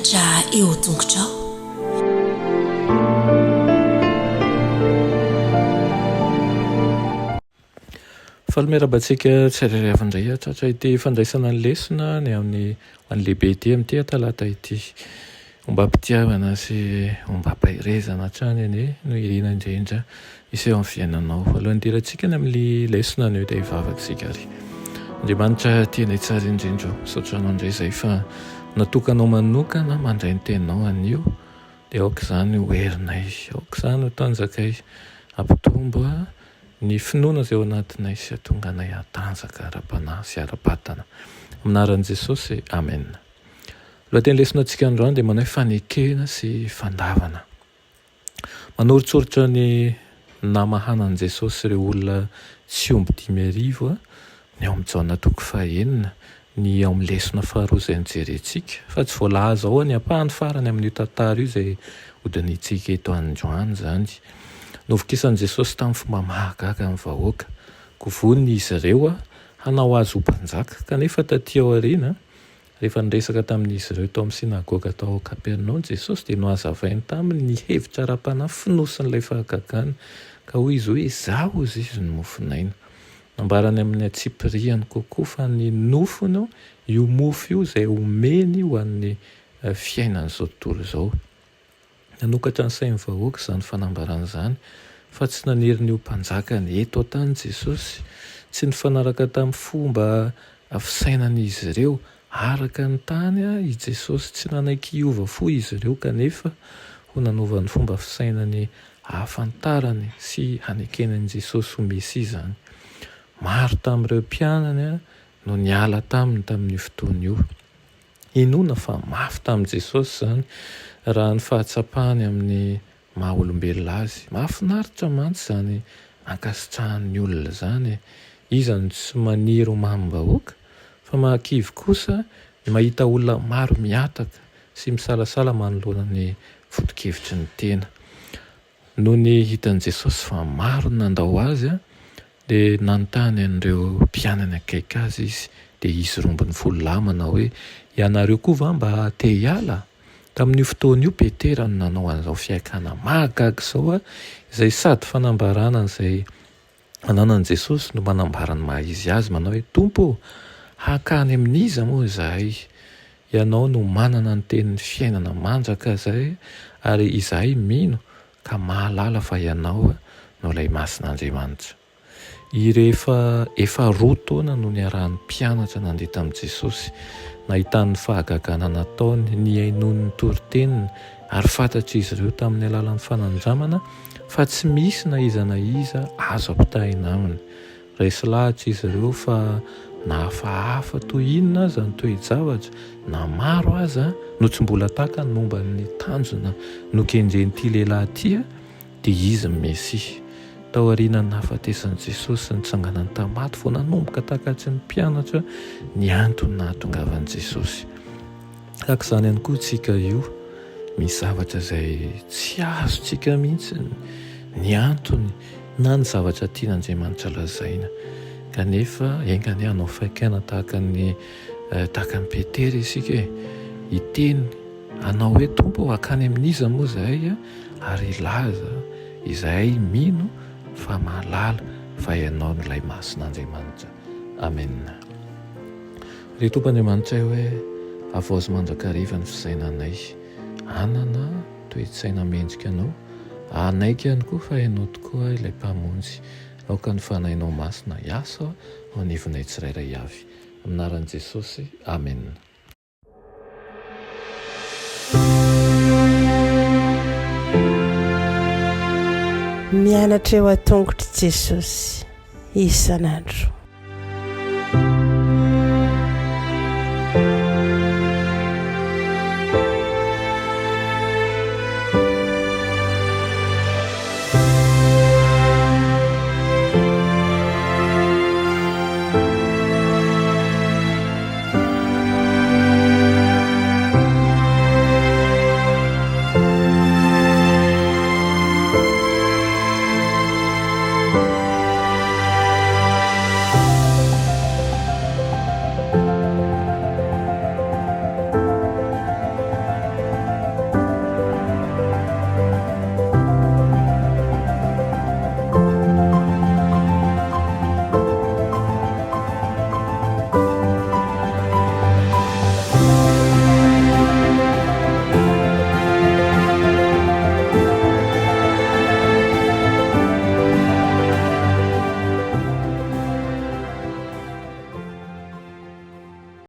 Mianatra eo an-tongotrao. Faly miarahaba antsika tsirairay avy indray hatratra ity fandraisana ny lesona ny amin'ny ho an'ny lehibe ity amin'ity talata ity. Ombam-pitiavana sy ombam-paherezana hatrany anie no irina indrindra hiseho amin'ny fiainanao. Alohan'ny hidirantsika ny amin'ny lesona anio dia hivavaka isika ary. Andriamanitra tianay tsara indrindra ô, misaotra anao indray izay fa natokanao manokana mandray ny teninao anio dia aoka izany ho herinay, aoka izany ho tanjakay, hampitombo Ny finoana izay ao anatinay sy hahatonga anay hatanjaka ara-panahy sy ara-batana. Amin'ny anaran'i Jesosy, amena. Lohateny lesona antsika androany dia manao hoe fanekena sy fandavana. Manoritsoritra ny namahanan'i Jesosy ireo olona tsy omby 5000 ny ao amin'ny Jaona toko fahenina, ny ao amin'ny lesona faharoa izay nojerentsika, fa tsy voalaza ao ny ampahany farany amin'io tantara io izay hodinihintsika eto androany izany. Novokisan'i Jesosy tamin'ny fomba mahagaga ny vahoaka. Koa vonona izy ireo hanao azy ho mpanjaka. Kanefa tatỳ aoriana, rehefa niresaka tamin'izy ireo tao amin'ny synagoga tao Kapernaomy Jesosy, dia nohazavainy taminy ny hevitra ara-panahy fonosin'ilay fahagagana, ka hoy izy hoe, Izaho, hozy izy, no mofon'aina. Nambarany amin'ny antsipiriany kokoa fa ny nofony io mofo io izay omeny ho an'ny fiainan'izao tontolo izao. Nanokatra ny sain'ny vahoaka izany fanambarana izany fa tsy naniry ny ho mpanjakany eto an-tany Jesosy. Tsy nifanaraka tamin'ny fomba fisainan'izy ireo araka ny tany i Jesosy. Tsy nanaiky hiova fo izy ireo kanefa ho nanova ny fomba fisainany hahafantarany sy hanekeny an'i Jesosy ho Mesia izany. Maro tamin'ireo mpianany no niala taminy tamin'io fotoana io. Inoana fa mafy tamin'i Jesosy izany, raha ny fahatsapany amin'ny maha olombelona azy. Mahafinaritra mantsy izany ankasitrahan'ny olona izany e! Iza no tsy maniry ho mamim-bahoaka? Fa mahakivy kosa ny mahita olona maro mihataka sy misalasala manoloana ny foto-kevitry ny tena. Nony hitan'i Jesosy fa maro ny nandao Azy, dia nanontany an'ireo mpianany akaiky Azy Izy, dia izy 12 lahy manao hoe, Ianareo koa va mba te hiala? Tamin'io fotoana io Petera no nanao an'izao fihaikana mahagaga izao, izay sady fanambarana an'izay Ananan'i Jesosy no manambara ny maha izy azy manao hoe, Tompo ô, hankany amin'iza moa izahay? Ianao no manana ny tenin'ny fiainana mandrakizay ary izahay mino ka mahalala fa Ianao no ilay Masin'Andriamanitra. Irehefa efa roa taona no niarahan'ny mpianatra nandeha tamin'i Jesosy, nahitany ny fahagagana nataony, nihainoany ny toriteniny ary fantatr'izy ireo tamin'ny alalan'ny fanandramana fa tsy misy na iza na iza azo ampitahaina aminy. Resy lahatra izy ireo fa na hafahafa toy inona aza ny toe-javatra, na maro aza no tsy mbola takany momba ny tanjona nokendren'ity lehilahy ity, dia izy ny Mesia. Taorian'ny nahafatesan'i Jesosy sy nitsanganany tamin'ny maty vao nanomboka takatry ny mpianatra ny antony nahatongavan'i Jesosy. Tahaka izany ihany koa isika io, misy zavatra izay tsy azontsika mihitsy ny antony na ny zavatra tian'Andriamanitra lazaina. Kanefa enga anie hanao faikana tahaka ny tahaka an'i Petera isika e, hiteny hanao hoe Tompo ô, hankany amin'iza moa izahay ary hilaza izahay mino fa mahalala fa Ianao no ilay Masin'Andriamanitra. Amena. Ry Tompo Andriamanitray hoe havaozy mandrakariva ny fisainanay hanana toe-tsaina mendrika Anao, hanaiky ihany koa fa Ianao tokoa ilay Mpamonjy. Aoka ny Fanahinao Masina hiasa ao anivonay tsirairay avy. Amin'ny anaran'i Jesosy, Amena. Mianatra eo an-tongotr'i Jesosy isan'andro.